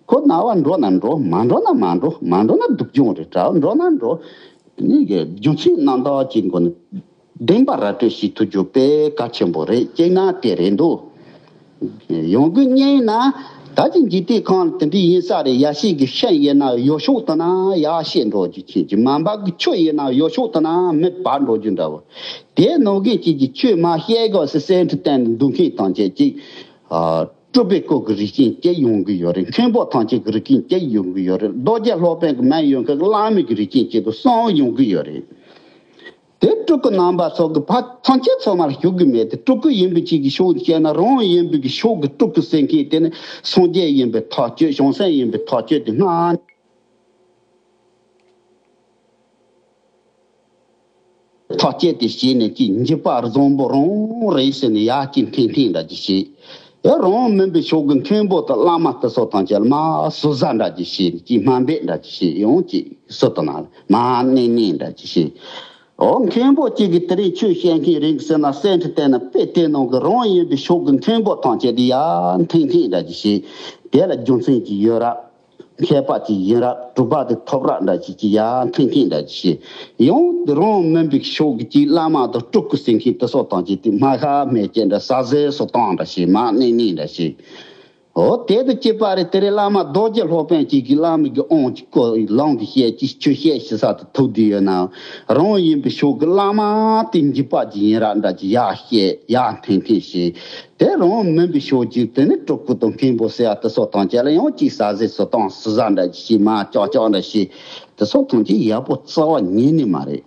ཁོ་ན་བ་འགྲོ་ན་འགྲོ། མ་འགྲོ་ན་མ་འགྲོ། མ་འགྲོ་ན་སྡུག་སྦྱོང་རེད། དྲག་འགྲོ་ན་འགྲོ། དེ་ནས་གི་རྒྱུ་མཚན་རྣམ་དག་ཅིག་མགོ་ནས་བདེན་པ་ར་སྤྲོད་བྱེད་ཐུབ་རྒྱུ་དཔེ་གལ་ཆེན་པོ་རེད། སྤྱིར་ན་དེ་རེད་འདུག་ཡོང་གི་རྙེད་ན་ད་ཅི་འཇིག་རྟེན་ཁམས་དེ་འདྲ་ཡིན་ས་རེད། ཡ་ཤེས་ཀྱི་ཤིང་ཡིན་ན་ཡོ་ཤོག་ལྟ་ན་ཡ་ཤེས་འགྲོ་རྒྱུ་ཁྱེད་ཀྱི་མ་འབབ་ཀྱི་ཆུ་ཡིན་ན་ཡོ་ཤོག་ལྟ་ན་མེ་འབར་འགྲོ་རྒྱུ་འདྲ་བོ། དེ་ནང་གི་ཅིག་གི་ཆོས་མ་བཤད་དགོས་སེ་སེམས་ཁྲལ་བསྟན་ནས་འདུག་མཁན་ཐམས་ཅད་ཅིག་ཨ། སྤྲུལ་པའི་སྐུ་གི་རིགས་ཅན་གཅིག་ཡོང་གི་ཡོད་རེད། མཁན་པོ་ཐམས་ཅད་ཀྱི་རིགས་ཅན་གཅིག་ཡོང་གི་ཡོད་རེད། རྡོ་རྗེ་སློབ་དཔོན་གྱི་མིང་ཡོད་མཁན་གྱི་བླ་མའི་གི་རིགས་ཅན་གཅིག་ཏུ་གསུམ་ཡོང་གི་ཡོད་རེད། དེ་སྤྲུལ་སྐུ་རྣམ་པ་ཚོ་གི་ཕ་ཐམས་ཅད་ཚང་མ་ལ་ཞུགས་གི་མེད་དེ། སྤྲུལ་སྐུ་ཡིན་པའི་ཅིག་གི་ཕྱོགས་བཤད་ན་རང་ཡིན་པའི་གི་ཕྱོགས་གི་སྤྲུལ་སྐུ་ཟེར་མཁན་དེ་ནི་སངས་རྒྱས་ཡིན་པའི་ཐག་གཅོད། བྱང་སེམས་ཡིན་པའི་ཐག་གཅོད་དེ་སྔ། ཐག་བཅད་དེ་བྱས་ནས་ཀྱི་འགྱུར་བ་བཟང་པོ་རང་རེད་ཟེར་ནས་ཡར་ཀྱི་འཐེན་འཐེན་འདྲ་ཅིག་བྱས། ཡང་རང་མིན་པའི་ཕྱོགས་ཀྱི་མཁན་པོ་དང་བླ་མ་དེ་ཚོ་དང་བཅས་ལ་མ་སུ་ཟ་འདྲ་ཅིག་བྱས་ཀྱི་དམའ་འབེབས་འདྲ་ཅིག་བྱས། ཡང་ཅིག་སུ་དང་ན་མ་གནས་གནས་འདྲ་ཅིག་བྱས། འོ་མཁན་པོ་གཅིག་གིས་དེ་རིང་ཆོས་བཤད་མཁན་རེད་ཟེར་ན་སེམས་ཁྲལ་བསྟན་ན་དཔེ་དེ་ནང་གི་རང་ཡིན་པའི་ཕྱོགས་ཀྱི་མཁན་པོ་དང་བཅས་དེ་ཡར་འཐེན་འཐེན་འདྲ་ཅིག་བྱས། དེ་ལ་རྒྱུ་མཚན་ཅིག་ཡོད་ར། མཁས་པ་ཅིག་ཡིན་རབས། གྲུབ་པ་དེ་ཐོབ་རབས་འདྲ་ཅིག་གིས་ཡར་འཐེན་འཐེན་འདྲ་ཅིག་བྱས། ཡང་དེ་རང་མིན་པའི་ཕྱོགས་ཀྱི་ཅིག་བླ་མ་དང་སྤྲུལ་སྐུ་ཟེར་མཁན་དེ་ཚོ་དང་ཅིག་དེ་མ་ཤ་མེད་ཅན་འདྲ་ཟ་ཟེར་སོ་བཏང་འདྲ་ཞིག་མ་གནས་གནས་འདྲ་ཞིག་འོ་དེ་དང་གཅིག་པ་རེད། དེ་རིང་བླ་མ་རྡོ་རྗེ་སློབ་དཔོན་ཅིག་གིས་བླ་མ་གི་དབང་གི་སྐོར་ལུང་དུ་བཤད་ཅིག་ཆོས་བཤད་ཞུ་ས་དེ་ཐུག་བསྡད་ཡོད་ན། རང་ཡིན་པའི་ཕྱོགས་ཀྱི་བླ་མ་དེ་འཇིགས་པ་ཅིག་ཡིན་རབས་འདྲ་ཅིག་ཡར་བཤད་ཡར་འཐེན་འཐེན་བྱས། དེ་རང་མིན་པའི་ཕྱོགས་ཀྱི་དེ་ནི་སྤྲུལ་སྐུ་དང་མཁན་པོ་ཟེར་ཡ་དེ་ཚོ་དང་བཅས་ལ་ཡང་ཅིག་ཟ་ཟེར་སོ་བཏང་སུ་ཟ་འདྲ་ཅིག་མ་ཀྱག་ཀྱག་འདྲ་ཞིག་དེ་ཚོ་ཐམས་ཅད་ཡག་པོ་རྩ་བ་ཉིད་ནས་མ་རེད།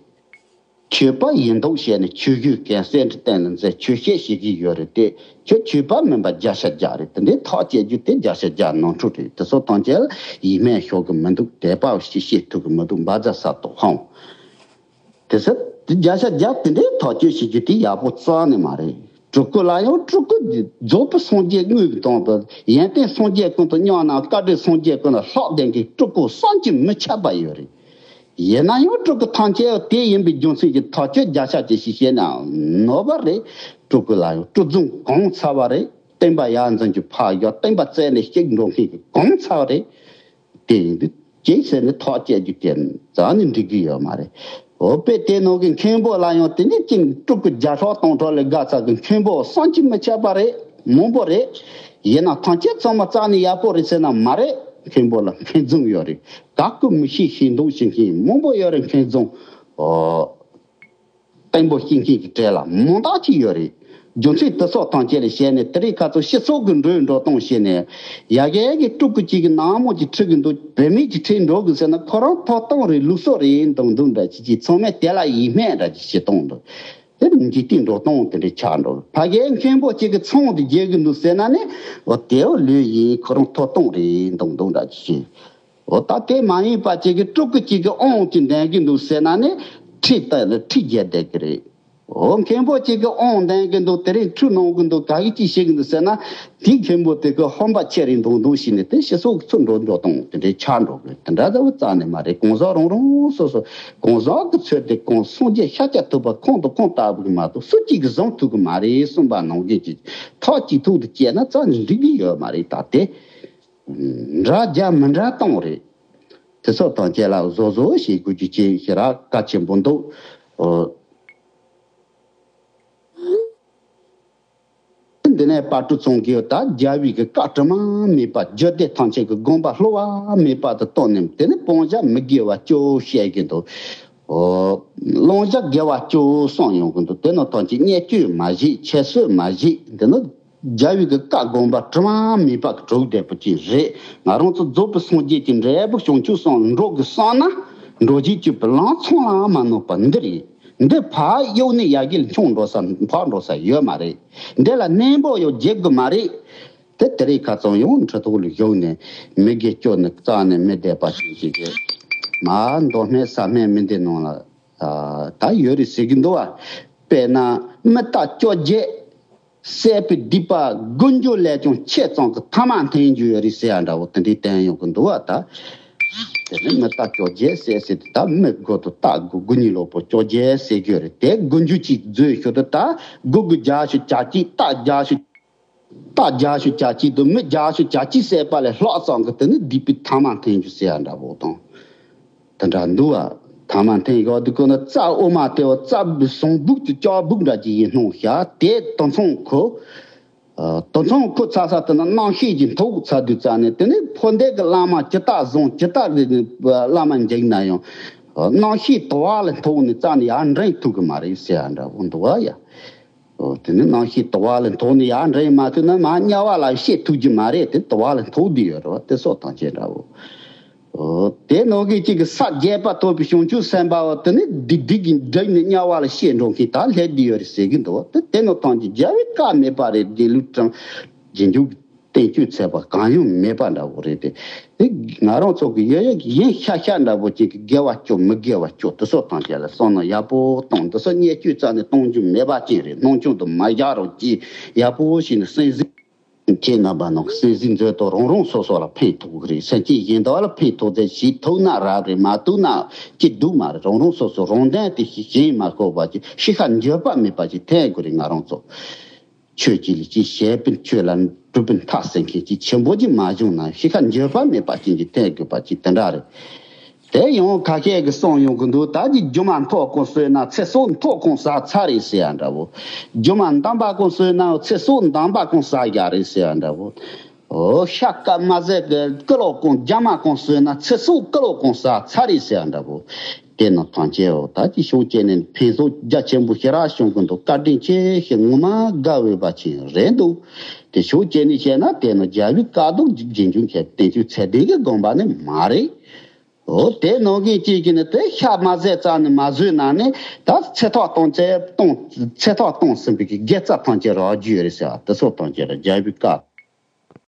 ཆོས་པ་ཡིན་མདོག་བྱས་ནས་ཆོས་ཞུ་མཁན་སེམས་ཁྲལ་བསྟན་ནས་མཛད་ཆོས་བཤད་བྱེད་ཀྱི་ཡོད་རེད་དེ། ཁྱོད་ཆོས་པ་མིན་པ་བརྒྱ་ཆ་བརྒྱ་རེད། དེ་འདྲའི་ཐག་བཅད་རྒྱུ་དེ་བརྒྱ་ཆ་བརྒྱ་ནོར་འཁྲུལ་རེད། དེ་ཚོ་ཐམས་ཅད་ལ་ཡིད་སྨོན་ཤོར་གི་མི་འདུག་དད་པ་ཞིག་བྱེད་ཐུབ་གི་མི་འདུག་འབའ་རྫ་ས་ཐོག་ཧང་། དེ་ཚོ་དེ་བརྒྱ་ཆ་བརྒྱ་དེ་འདྲའི་ཐག་གཅོད་བྱེད་རྒྱུ་དེ་ཡག་པོ་རྩ་ནས་མ་རེད། སྤྲུལ་སྐུ་ལ་ཡང་སྤྲུལ་སྐུ་འདི་རྫོགས་པའི་སངས་རྒྱས་དངོས་ཀྱི་དོན་དུ་ཡོན་ཏན་སངས་རྒྱས་ཀུན་ཏུ་མཉམ་ན་བཀའ་དྲིན་སངས་རྒྱས་ཀུན་ལ་ལྷག་ལྡན་གྱི་སྤྲུལ་སྐུ་བསམ་གྱིས་མི་ཁྱབ་པ་ཡོད་རེད། ཡིན་ན་ཡང་སྤྲུལ་སྐུ་ཐམས་ཅད་དེ་ཡིན་པའི་རྒྱུ་མཚན་གྱིས་ཐག་གཅོད་བརྒྱ་ཆ་ཅིག་ཞིག་བྱས་ན་ནོར་བ་རེད། སྤྲུལ་སྐུ་ལ་ཡང་སྤྲུལ་རྫུན་གང་ཚ་བ་རེད། བསྟན་པ་ཡར་འཛིན་གྱི་ཕར་ཡོད། བསྟན་པ་བཙལ་ནས་གཅིག་འགྲོ་མཁན་གྱི་གང་ཚ་བ་རེད། དེ་ཡིན་དུས་ཅིག་ཟེར་ནས་ཐག་བཅད་རྒྱུ་དེ་རྩ་ནས་འགྲིག་གི་ཡོད་མ་རེད། འོ་དཔེ་དེ་ནང་གི་མཁན་པོ་ལ་ཡང་དེ་ནས་ཅིག་སྤྲུལ་སྐུ་བརྒྱ་ཕྲག་སྟོང་ཕྲག་ལས་དགའ་ཚ་གི་མཁན་པོ་བསམ་གྱིས་མི་ཁྱབ་པ་རེད། མང་པོ་རེད། ཡིན་ན་ཐམས་ཅད་ཚང་མ་རྩ་ནས་ཡག་པོ་རེད་ཟེར་ན་མ་རེད། མཁན་པོ་ལ་མཁས་རྫུན་ཡོད་རེད། ག་གི་མི་ཤེས་ཤེས་མདོག་བྱེད་མཁན་མང་པོ་ཡོད་རེད། མཁས་རྫུན། ཨོ། བསྟན་པོ་སྐྱེ་མཁན་གྱི་གྲས་ལ་མང་དག་ཅིག་ཡོད་རེད། རྒྱུ་མཚན་དེ་སོགས་ཐམས་ཅད་ལ་བྱས་ནས་དེ་རིང་ཁ་ཚོ་སྤྱི་ཚོགས་ཀྱི་འགྲོས་འགྲོ་སྟངས་བྱས་ནས་ཡ་གི་ཡ་གི་སྤྲུལ་སྐུ་གཅིག་གི་ནང་མོ་གཅིག་ཁྲིད་གི་འདུག་བུད་མེད་ཅིག་ཁྲིད་འགྲོ་གི་ཟེར་ན་ཁོ་རང་ཐོབ་ཐང་རེད། ལུགས་སྲོལ་རེད། འདུག་འདུག་འདྲ་ཅིག་ཅིག་ཚང་མས་དེ་ལ་ཡིད་སྨོན་འདྲ་ཅིག་བྱེད་སྟངས་འདུག་དེ་འཇིག་རྟེན་འགྲོ་སྟངས་དེ་འདྲ་ཆགས་འགྲོ། ཕ་གིའི་མཁན་པོ་གཅིག་གི་ཚོང་དེ་རྒྱག་གི་འདུག་ཟེར་ན་ནི་འོ་དེའོ་ལོས་ཡིན། ཁོ་རང་ཐོབ་ཐང་རེད། འདུག་འདུག་འདྲ་ཅིག་བྱེད། འོ་ད་དེ་མ་ཡིན་པ་གཅིག་གི་སྤྲུལ་སྐུ་གཅིག་གི་དབང་གཅིག་འདོན་གྱི་འདུག་ཟེར་ན་ནི་ཁྲིད་ལྟ་ལ་ཁྲིད་རྒྱག་བསྡད་ཀྱི་རེད། འོ་མཁན་པོ་གཅིག་གི་དབང་འདོན་གྱི་འདུག་དེ་རིང་ཁྲིད་གནང་གི་འདུག་ག་གི་ཅི་བྱེད་ཀྱི་འདུག་ཟེར་ན་དེ་མཁན་པོ་དེ་གི་ཧམ་པ་ཆེ་རེད། འདུག་འདུག་བྱས་ནས་དེ་སྤྱི་ཚོགས་ཀྱི་ཚུར་འགྲོ་འགྲོ་སྟངས་དེ་འདྲའི་ཆགས་འགྲོ་གི། དེ་འདྲ་ཟེར་བ་རྩ་ནས་མ་རེད། གང་ཟག་རང་རང་སོ་སོ་གང་ཟག་གི་ཚོད་དེ་གང་སངས་རྒྱས་ཤཱཀྱ་ཐུབ་པ་ཁོང་དང་ཁོང་ལྟ་བུ་གི་མ་གཏོགས་སུ་གཅིག་གིས་བཟུང་ཐུབ་ཀྱི་མ་རེད། གསུངས་པ་ནང་བཞིན་གྱི་ཐག་གཅིག་ཐུག་ཏུ་བཅད་ན་རྩ་ནས་འགྲིག་གི་ཡོད་མ་རེད། ད་དེ། འདྲ་རྒྱ་མི་འདྲ་གཏོང་རེད། དེ་ཚོ་དང་བཅས་ལ་བཟོ་བཟོ་བྱེད་དགོས་རྒྱུ་ཅིག་ཞེ་དྲག་གལ་ཆེན་པོ་འདུག་འདི་ནས་དཔལ་སྤྲུལ་ཚང་གིས་ད་རྒྱལ་བའི་གི་བཀའ་དྲི་མ་མེད་པ། རྒྱུད་སྡེ་ཐམས་ཅད་ཀྱི་དགོངས་པ་སླུ་བ་མེད་པ་དུ་བཏོན་ནས་དེ་ནི་སྤང་བྱ་མི་དགེ་བ་བཅུ་བཤད་ཀྱི་འདུག་ལོངས་སྤྱོད་དགེ་བ་བཅུ་གསུངས་ཡོང་གི་འདུག་དེ་ནི་ཐམས་ཅད་བརྙས་བཅོས་མ་བྱེད། ཁྱད་གསོད་མ་བྱེད། འདི་ནི། རྒྱལ་བའི་གི་བཀའ་དགོངས་པ་དྲི་མ་མེད་པ་གི་གྲུབ་བདེ་པོ་ཅིག་རེད། ང་རང་ཚོ་རྫོགས་པའི་སངས་རྒྱས་ཀྱི་འབྲས་བུ་བྱང་ཆུབ་སེམས་འགྲོ་གི་བསམ་ན་འགྲོ་བྱེད་སྤྱོད་པའི་ལམ་ཚང་ལ་མ་ནོར་པ་འདི་རེད། འདི་ཕར་གཡུག་ནས་ཡ་གི་ལ་མཆོང་འགྲོ་ས་འཕག་འགྲོ་ས་ཡོད་མ་རེད། འདི་ལ་གནས་འབོར་ཡང་རྒྱག་གི་མ་རེད། དེ་དེ་རིང་ཁ་ཚང་ཡང་ཁྲི་ཐོག་ལ་བཞུགས་ནས་མི་དགེ་སྤྱོད་ནི་རྩ་ནས་མི་བསྡད་པ་ཞིག་ཅིག་རེད། མ་མདོ་སྨད་ས་སྨད་མི་འདི་ནང་ལ་ད་ཡོད་རེད་ཟེར་གི་འདུག་བ། དཔེར་ན་མི་རྟག་བཅོ་བརྒྱད། བསད་པའི་སྡིག་པ་དགུ་འགྱུར་ལས་ཀྱང་ཆེ་ཙམ་གྱི་ཐ་མ་འཐེན་རྒྱུ་ཡོད་རེད་ཟེར་ཡ་འདྲ་བོ་དེ་འདྲའི་བསྟན་ཡོང་གི་འདུག་བ་ད། དེ་ནི་མི་རྟ་བཅོ་བརྒྱད་བསད་ཟེར་དུས་ད་མི་དགུ་དང་རྟ་དགུ། དགུ་གཉིས་ལོ་པོ་བཅོ་བརྒྱད་ཟེར་རྒྱུ་རེད། དེ་དགུ་མཇུག་གཅིག་འཛོལ་ཤོར་དུས་ད་དགུ་དགུ་བརྒྱད་ཅུ་གྱ་གཅིག་རྟ་བརྒྱད་ཅུ། རྟ་བརྒྱད་ཅུ་གྱ་གཅིག་དང་མི་བརྒྱད་ཅུ་གྱ་གཅིག་བསད་པ་ལས་ལྷག་ཙམ་གྱི་དེ་ནི་སྡིག་པའི་ཐ་མ་འཐེན་རྒྱུ་ཟེར་ཡ་འདྲ་བོ་དང་། དེ་འདྲ་འདུག་བ། ཐ་མ་འཐེན་ཡོད་དུས་ཀོ་ན་རྩྭ་འོ་མ་དེ་བ་རྩྭ་ཟངས་སྦུག་དེ་ལྕགས་སྦུག་འདྲ་ཅིག་ཡིན་སྣང་ཤག་དེ་དུད་ཚང་ཁོ། ཨ། དུད་ཚང་ཁོ་ཚ་ས་དེ་ན་རྣམ་ཤེས་ཀྱི་མཐོ་ཚ་དུས་ཙ་ནས་དེ་ནི་ཕོ་འདས་ཀྱི་བླ་མ་ཇི་ལྟར་བཟང་ཇི་ལྟར་བླ་མ་འཇིགས་ན་ཡང་། རྣམ་ཤེས་དུ་བ་ལས་མཐོ་ནས་རྩ་ནས་ཡར་འདྲེན་ཐུབ་ཀྱི་མ་རེད་ཟེར་ཡ་འདྲ་བོ་འདུག་བ་ཡ། ཨོ། དེ་ནི་རྣམ་ཤེས་དུ་བ་ལས་མཐོ་ནས་ཡར་འདྲེན་མ་ཐུབ་ན་མར་དམྱལ་བ་ལ་བཤད་ཐུབ་ཀྱི་མ་རེད། དེ་དུ་བ་ལས་མཐོ་བསྡད་ཡོད་རེད་བ། དེ་སོགས་དང་བཅས་འདྲ་བོ། ཨོ། དེ་ནང་གི་གཅིག་གི་ས་བརྒྱད་པ་ཐོབ་པའི་བྱང་ཆུབ་སེམས་དཔའ་བ་དེ་ནི་སྡིག་སྡིག་གིས་བསྒྲིབས་ནས་དམྱལ་བ་ལ་བཤད་འགྲོ་མཁན་ད་སླེབས་བསྡད་ཡོད་རེད་ཟེར་གྱི་འདུག་དེ་དེ་ནང་ཐམས་ཅད་རྒྱལ་བའི་བཀའ་མེད་པ་རེད། རྗེས་ལུས་དྲང་རྗེས་འཇུག་གི་བསྟན་བཅོས་ཚད་པ་གང་ཡང་མེད་པ་འདྲ་བོ་རེད་དེ། དེ་ང་རང་ཚོ་གི་ཡ་ཡ་ཡིན་ཤ་ཤ་འདྲ་བོ་ཅིག་གི་དགེ་བ་སྐྱོ་མི་དགེ་བ་སྐྱོ་དེ་སོགས་དང་བཅས་ལ་བསམ་བློ་ཡག་པོ་གཏོང་། དེ་སོགས་བརྙས་བཅོས་རྩ་ནས་གཏོང་རྒྱུ་མེད་པ་ཅན་རེད། སྣང་ཆུང་དུ་མ་བཞག་རོགས་གྱིས། ཡག་པོ་ཞིག་ནས་སེམས་གཟིགས། ཁྱེད་རྣམ་པ་ནང་གི་སེམས་གཟིགས་མཛོད་དུ་རང་རང་སོ་སོ་ལ་ཕན་ཐོགས་ཀྱི་རེད། སེམས་ཅན་གཞན་དག་ལ་ཕན་ཐོགས་ཚད་ཞིག་ཐུབ་ན་རབ་རེད། མ་ཐུབ་ན་སྐྱིད་སྡུག་མ་རེད། རང་རང་སོ་སོ་རང་དོན་དེ་ཞིག་གཞན་མ་དགོས་པ་ཅིག་ཤི་ཁ་འགྱོད་པ་མེད་པ་ཅིག་འཐེན་དགོས་རེད། ང་རང་ཚོ་ཆོས་ཀྱི་ལས་ཀྱི་བྱེད་པའི་ཆོས་ལ་གྲུབ་པའི་མཐའ་སེལ་མཁན་ཅིག་ཆེན་པོ་ཅིག་མ་བྱུང་ན་ཤི་ཁ་འགྱོད་པ་མེད་པ་ཅིག་ཅིག་འཐེན་དགོས་པ་ཅིག་དེ་འདྲ་རེད། དེ་ཡང་ཁ་ཤས་ཀྱིས་གསུངས་ཡོང་གི་འདུག་ད་ཀྱི་རྒྱུ་མ་མཐོ་གང་ཟོས་ན་ཚེ་སྲོག་མཐོ་གང་ཟ་ཚར་རེད་ཟེར་ཡ་འདྲ་བོ། རྒྱུ་མ་འདམ་པ་གང་ཟོས་ན་ཚེ་སྲོག་འདམ་པ་གང་ཟ་རྒྱུ་རེད་ཟེར་ཡ་འདྲ་བོ། ཨོ། ཤ་དཀར་མ་ཟད་ཀྱི་ཀི་ལོ་གང་རྒྱ་མ་གང་ཟོས་ན་ཚེ་སྲོག་ཀི་ལོ་གང་ཟ་ཚར་རེད་ཟེར་ཡ་འདྲ་བོ། དེ་ནི་ཐམས་ཅད་འོ་ད་ཀྱི་ཤུགས་བསྐྱེད་ནས་ཕན་ཐོགས་རྒྱ་ཆེན་པོ་ཞེ་དྲག་བྱུང་གི་འདུག་བཀའ་དྲིན་ཆེ་ཞེས་ངོ་མ་དགའ་འོས་པ་ཅིག་རེད་འདུག་དེ་ཤུགས་བསྐྱེད་ནས་བཤད་ན་དེ་ནི་རྒྱལ་བའི་བཀའ་དང་རྗེས་འཇུག་མཁན་བསྟན་བཅོས་ཚད་ལྡན་གྱི་དགོངས་པ་ནི་མ་རེད། འོ་དེ་ནང་བཞིན་གཅིག་གིས་ནི་དེ་ཤ་མ་ཟོས་རྩ་ནས་མ་ཟོས་ན་ནི་ད་ཚེ་ཐོག་གཏོང་ཚེ་གཏོང་ཚེ་ཐོག་གཏོང་ཟིན་པའི་གི་དགེ་རྩ་ཐམས་ཅད་རག་རྒྱུ་ཡོད་རེད་ཟེར་བ་དེ་སོགས་ཐམས་ཅད་ལ་རྒྱལ་བའི་བཀའ་